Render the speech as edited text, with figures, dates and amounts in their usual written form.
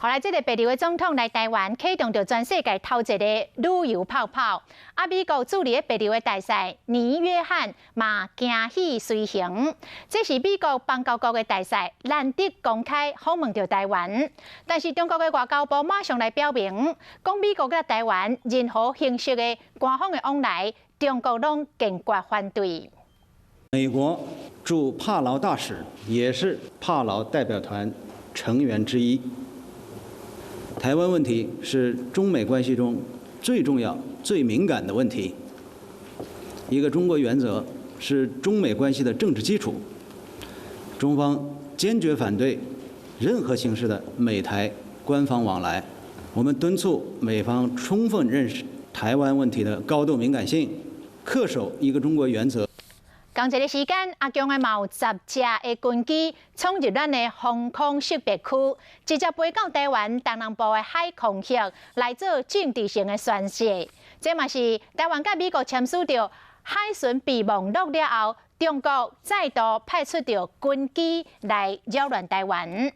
後來，這个帛琉的總統來台灣，啟動著全世界頭一个旅遊泡泡。啊，美國駐佇帛琉的大使倪約翰嘛驚喜隨行。這是美國邦交國的大使難得公開訪問著台灣。但是中國的外交部馬上來表明，講美國佮台灣任何形式的官方的往來，中國攏堅決反對。美國駐帕勞大使也是帕勞代表團成員之一。台灣問題是中美關係中最重要、最敏感的問題。一個中國原則是中美關係的政治基礎。中方堅決反對任何形式的美台官方往來。我們敦促美方充分認識台灣問題的高度敏感性，恪守一個中國原則。仝一个時間，阿強的嘛有10架的軍機衝入咱的防空識別區，直接飛到台灣東南部的海空域來做政治性的宣示。這嘛是台灣佮美國簽署著海巡備忘錄了後，中國再度派出著軍機來擾亂台灣。